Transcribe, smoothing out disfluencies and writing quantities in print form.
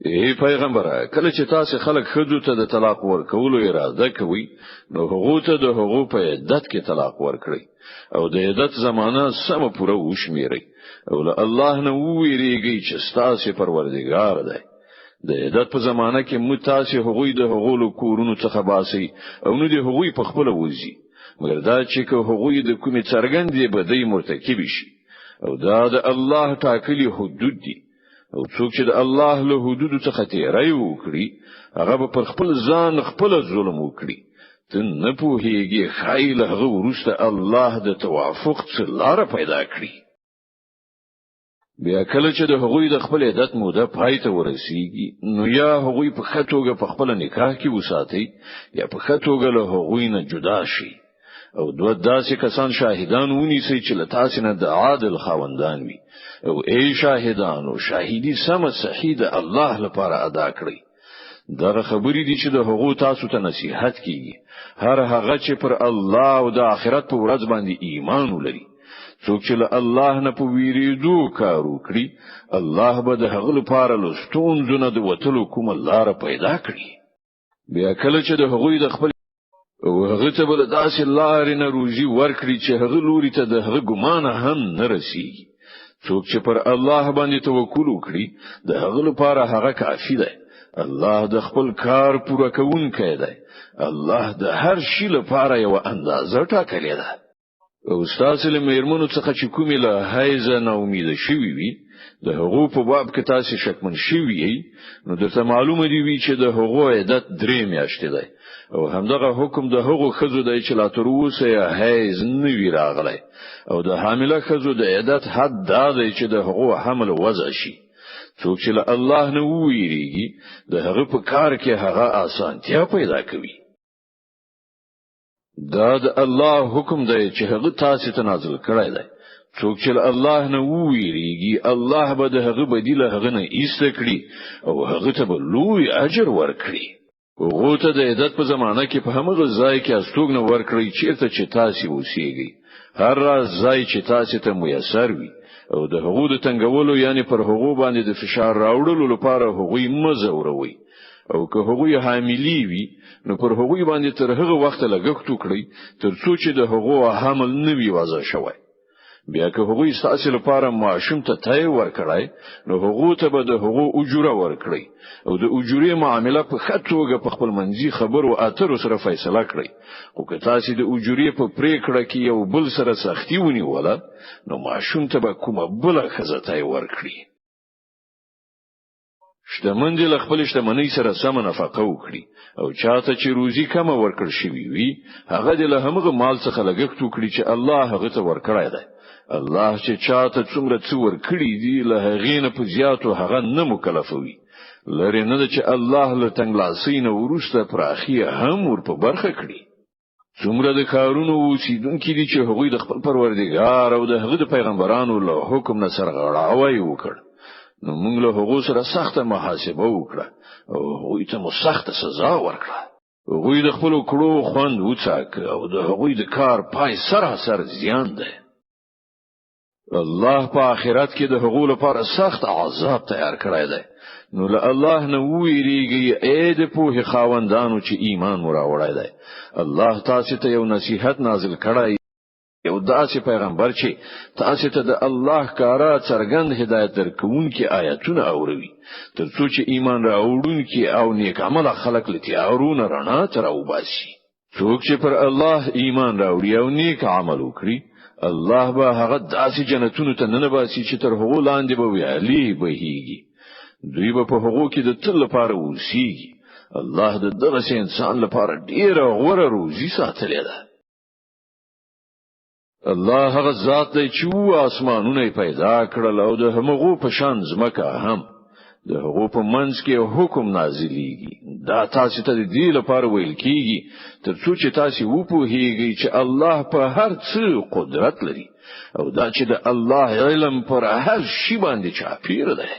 ای پیغمبره، کله چې تاسو خلک ښځو ته د طلاق ورکولو اراده کوئ، نو هغو ته د هغو په عدت کې طلاق ورکړئ او د عدت زمانه سمه پوره وشمیرئ او له الله نه وویریږئ چې ستاسو پروردګار دی. د عدت په زمانه کې مو تاسو هغوی د هغو له کورونو څخه باسئ او نه د هغوی په خپله وځي، مګر دا چې که هغوی د کومې څرګندې بدۍ مرتکب شي، او دا د الله ټاکلي حدود دي، او څوک چې د الله له حدودو څخه تیری وکړي، هغه به پر خپل ځان خپل ظلم وکړي. ته نه پوهیږي، ښایي له هغه وروسته الله د توافق څه لاره پیدا کړي. بیا کله چې د هغوی د خپل عدت موده پای ته ورسیږي، نو یا هغوی په ښه توګه په خپل نکاح کې وساتئ یا په ښه توګه له هغوی نه جدا شي، او دوه داسې کسان شاهدان ونیسئ چې له تاسې نه د عادل خاوندان وي، او ای شاهدانو، شاهدي سمه صحیح د الله لپاره ادا کړئ. دغه خبرې دي چې د هغو تاسو ته نصیحت کیږي، هر هغه چې پر الله او د آخرت په ورځ باندې ایمان ولري. څوک چې له الله نه په ویریدو کار وکړي، الله به د هغه لپاره له ستونزو نه د وتلو کومه لاره پیدا کړي. بیا کله چې د هغوی د خپل او هغه ته به له داسې لارې نه روزي ورکړي چې هغه لوري ته د هغه ګمان هم نه رسیږي. څوک چې پر الله باندې توکل وکړي، د هغه لپاره هغه کافي دی. الله د خپل کار پوره کوونکی دی. الله د هر شي لپاره یوه اندازه ټاکلې ده. او ستاسو له میرمنو څخه چې کومې له حیضه ناامیده شوي وي، د هغو په باب کې تاسو شکمن شوي یئ، نو درته معلومه دی وي چې د هغو عدت 3 میاشتې دی، او همدغه حکم د هغو ښځو دی چې لا تر اوسه یې حیض نه وي راغلی، او د حامله ښځو د عدت حد دا دی چې د هغو حمل وضع شي. څوک چې له الله نه وویریږي، د هغه په کار کې هغه اسانتیا پیدا کوي. دا د الله حکم دی چې هغه تاسو ته نازل کړی دی. څوک چې له الله نه وویریږي، الله به د هغه بدیل هغه نه ایسته کړي او هغه ته به لوی اجر ورکړي. هغو ته د عدت په زمانه کې په همغه ځای کې استوګنه ورکړئ چیرته چې تاسو اوسیږئ، هر راز ځای چې تاسو ته میسر وي، او د هغو د تنګولو یعنی پر هغو باندې د فشار راوړلو لپاره هغوی مه ځوروئ. او که هغوی حاملي وي، نو پر هغوی باندې تر هغه وخته لګښت وکړئ تر څو چې د هغو حمل نه وي وضع شوی. بیا که هغوی ستاسو لپاره ماشوم ته تی ورکړی، نو هغو ته به د هغو اجوره ورکړئ، او د اجورې معامله په ښه توګه په خپل منځي خبرو اترو سره فیصله کړئ. خو که تاسو د اجورې په پریکړه کې یو بل سره سختي ونیوله، نو ماشوم ته به کومه بله ښځه تی ورکړي. شتمن دې له خپلې شتمنۍ سره سمه نفقه وکړي، او چاته چې روزي کمه ورکړ شوي وي، هغه دې له همغه مال څخه لګښت وکړي چې الله هغه ته ورکړی دی. الله چې چاته څومره څه ورکړي دي، له هغې نه په زیاتو هغه نه مکلفوي. لرې نه ده چې الله له تنګلاسۍ نه وروسته پراخي هم ور په برخه کړي. څومره د ښارونو اوسېدونکي دي چې هغوی د خپل پروردګار او د هغه د پیغمبرانو له حکم نه سرغړاوی وکړ، نو موږ له هغو سره سخته محاسبه وکړه او هغوی ته مو سخته سزا ورکړه. هغوی د خپلو کړو خوند وڅاکه او د هغوی د کار پای سراسر زیان دی. الله په آخرت کې د هغو لپاره سخت عذاب تیار کړی دی. نو له الله نه وویریږئ ای د پوهې خاوندانو چې ایمان مو راوړی دی. الله تاسو ته یو نصیحت نازل کړی، یو داسې پیغمبر چې تاسو ته د الله ښکاره څرګند هدایت درکوونکي آیتونه اوروي، تر څو چې ایمان راوړونکي او نیک عمله خلک له تیارو نه رڼا ته راوباسي. څوک چې پر الله ایمان راوړي او نیک عمل وکړي، الله به هغه داسې جنتونو ته ننباسي چې تر هغو لاندې به ویالې بهیږي. دوی به په هغو کې د تل لپاره اوسیږي. الله د دغسې انسان لپاره ډیره غوره روزي ساتلې ده. الله هغه ذات دی چې اووه اسمانونه یې پیدا کړل او د همغو په شان ځمکه هم. د هغو په منځ کې حکم نازلیږي. دا تاسو ته د دې لپاره ویل کیږي تر څو چې تاسو وپوهیږئ چې الله په هر څه قدرت لري، او دا چې د الله علم پر هر شي باندې چاپیر دی.